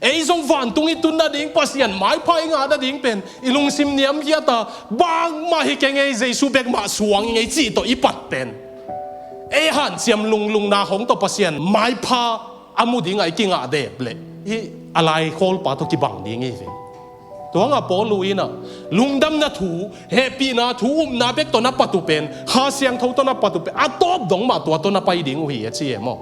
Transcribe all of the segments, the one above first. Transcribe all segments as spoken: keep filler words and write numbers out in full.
Ei zong vantung i tun nading, Pasian maipha i ngah nading pen i lungsim niamkhiat a, bangmah hi keng ei, Jesu bek mah suang i ngei cih tawh i pat pen, ei hanciam lunglungna hong tawh Pasian maipha a mu ding a i kingah dep leh, hih a laikhawlpa tawh kibang ding hi ve. Tua hangah Paul in ah, lungdamna thu, hehpihna thu, upna bek tawh na pat uh pen, Kha Siangtho tawh na pat uh pen, a tawp dong mah tua tawh na pai ding uh hi a ci e maw.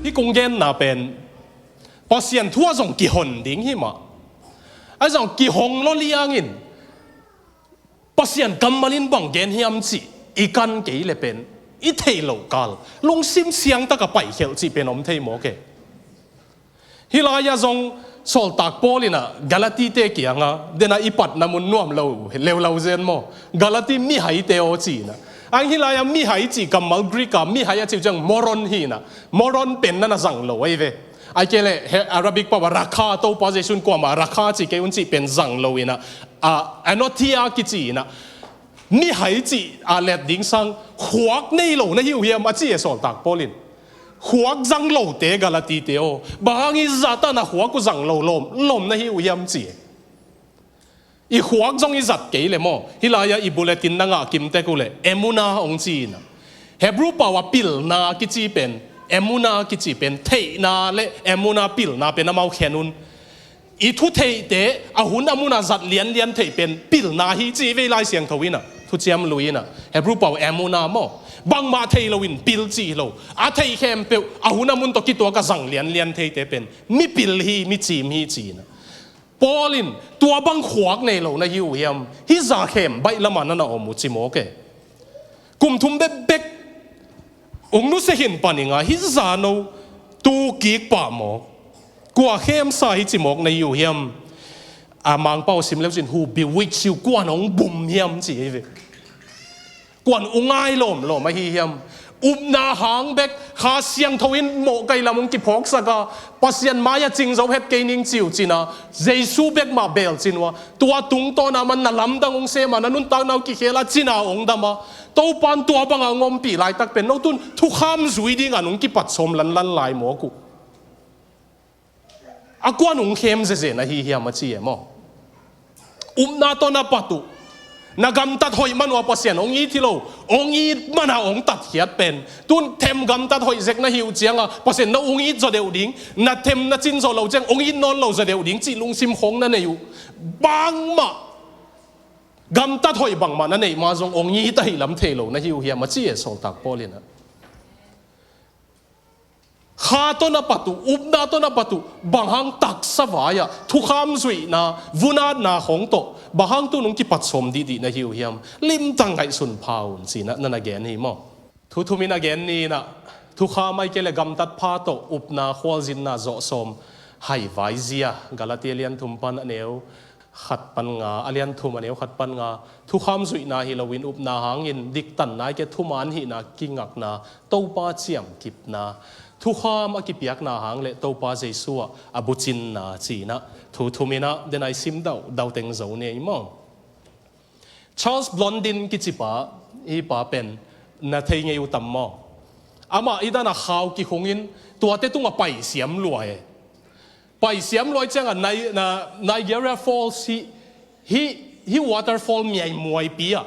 Hih kong genna pen, Pasian thu ah zong kihon ding hi mah. A zong kihong lo liangin, Pasian kammal in bang gen hiam cih i kan kei le pen, i theih loh kal, lungsim siangtak a paikhelh cih pen om thei mawk e. Hih lai-ah zong sawltak Paul in ah Galati-te kiangah, den a i patna mun nuam lo, leuleu zen maw. Galati mihaite aw ci in ah. Ang hih lai-ah mihai cih kammal Greek a mihai a cih uh ciang moron hi in ah. Moron pen na na zang lo ahi ve. Ahih kei leh Arabic pau ah rakha, Topa Jesu in kuamah rakha ci kei un cih pen zang lo in ah, a, anothea kici in ah, mihai cih a let ding sang, khuak nei lo na hi uh hiam a ci e sawltak Paul in. Khuak zang lote Galati-te aw, bang hang i zat a na khuak uh zang lo lawm, lawm na hi uh hiam ci e. I khuak zong i zat kei le maw. Hih lai-ah i bulletin na ngah kim tek uh leh emuna hong ci in ah. Hebrew pau ah pilna kici pen, emuna kici pen, theihna le emuna, pilna pen amau khen un. I thu theihte a hun a mun a zat lianlian theih pen pilna hi ci ve Lai Siangtho in ah, Thuciam Lui in ah. Hebrew pau emuna maw. Bangmah thei loin pil ci hi lo. A theih khempeuh a hun a mun tawh kituak a zang lianlian theite pen mipil hi, micim hi ci in ah. Paul in tua bang khuak nei lo na hi uh hiam? Hih zah khem baih lamah na na om uh ci mawk e. Kum thum bekbek ung nusia khin pan ing a, hih zah no tu kik pah mawk. Kua khemsa hi ci mawk na hi uh hiam? A Mangpau sim leu cin, who bewitch you, kuan hong bum hiam ci hi ve. Kuan ung ngai lawmlawm ahi hiam? Upna hang bek, Kha Siangtho in mawhkai lam ung kiphawksak a, Pasian mai-ah cing zo het kei ning ci uh cin a, Jesu bek mah beel cin uh a, tua tungtawn a man na lamdang ung sem a, na nuntakna uh kikhel a, cina ung dam a, Topan tua bangah ung ompih laitak pen, no tun thukham zui ding a nung kipat sawm lanlan lai mawk uh. A kuan ung khem zeze na hi hiam a ci e maw. Upna tawh na pat uh. Na gamtat hoih man uh a Pasian ong it hi lo. Ong it man a ong tatkhiat pen, tun them gamtat hoih zek na hi uh ciang a Pasian no ong it zaw deuh ding, na them na cin zawh lo ciang ong it nawn lo zaw deuh ding cih lungsim khong na nei uh. Bangmah gamtat hoih bangmah na neih ma zong ong it ahih lam thei lo na hi uh hiam a ci e sawltak Paul in ah. Kha tawh na pat uh, upna tawh na pat uh, bang hang taksa vai-ah thukham zuihna, vunatna khong tawh bang hang tu nung kipat sawm dihdih na hi uh hiam? Limtang ngaihsun pha un ci-in ah na na gen hi maw. Thu thum in a gen ni in ah, thukham ahih kei leh gamtat pha tawh upna khualzinna zawh sawm hai vai zia, Galati a lian thum pan a neu khat pan nga, a lian thum a neu khat pan nga, thukham zuihna hi loin upna hangin diktanna ahih kei leh thuman hihna kingakna, Topa ciamkipna, thukham a kipiakna hang le Topa Jesu ah a bucinna ci-in ah thu thum in ah den a i sim dauh, dauteng zo ni ei maw. Charles Blondin kici pa, hih pa pen na thei ngei uh tam maw. Amah hih dan a khau kikhungin tuate tungah paisiam lua e. Paisiam lua ciangah Ni-, na, Niagara Falls hih, hih, hih waterfall miaimuaipi ah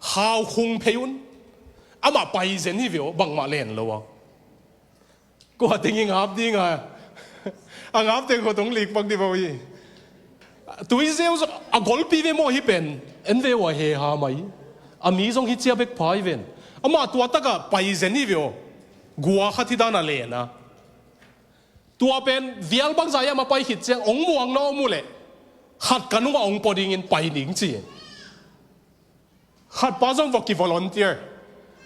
khau khung phei un. Amah pai zen hi ve aw, bangmah len lo a. Kua teng i ngap ding a, a ngap teng kua teng lik pak dih vo hi. Tuizeu a golpi ve maw hih pen. En ve ua, he ha mai. A mi zong hih cia bek pha hi ven. Amah tua takah pai zen hi ve aw. Gua khat hih dan a len a. Tua pen vial bangzah hiam a pai khit ciang ong muang na om uh leh khat ka nungah ong pua dingin pai ning ci. Khat pa zong va kivolunteer,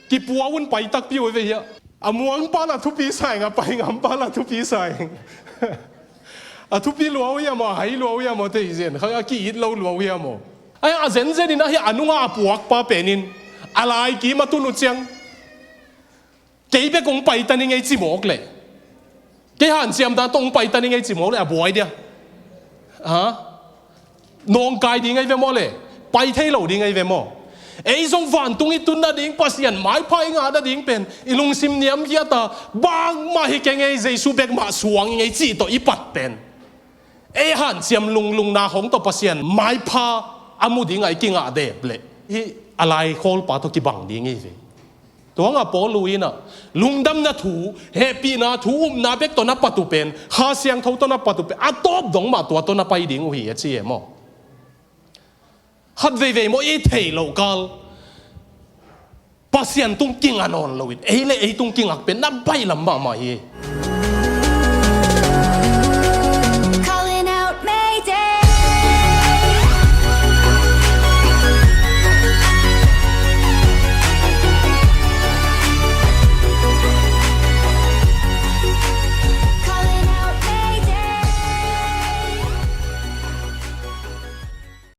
kipua un pai takpi uh ve hiah. A muang pa la thupi sa ing, a pai ngam pa la thupi sa ing. A thupi lua uh hiam aw, a hai lua uh hiam aw, thei zen kha a ki-it lo lua uh hiam aw. Ai, a zenzen in a hiah a nungah a puak pa pen in a lai kim a tun uh ciang, kei bek ong paita ning ei ci mawk leh, kei hanciam dan tawh ong paita ning ei ci mawk leh a buai dia. Ha? Nawngkai ding ei ve maw leh, pai thei lo ding ei ve maw. Ei zong vantung i tun nading, Pasian maipha i ngah nading pen i lungsim niamkhiat a, bangmah hi keng ei, Jesu bek mah suang i ngei cih tawh i pat pen ei hanciam lunglungna hong tawh Pasian maipha a mu dingah i kingah dep leh hih a laikhawlpa tawh kibang ding hi ve. Tua hangah Paul in ah lungdamna thu, hehpihna thu, upna bek tawh na pat uh pen, Kha Siangtho tawh na pat uh pen a tawp dong mah tua tawh na pai ding uh hi a ci e maw? Khat veivei maw, i theih loh kal Pasian tung kingah nawn lo in ei le ei tung kingak pen na baihlam mahmah hi.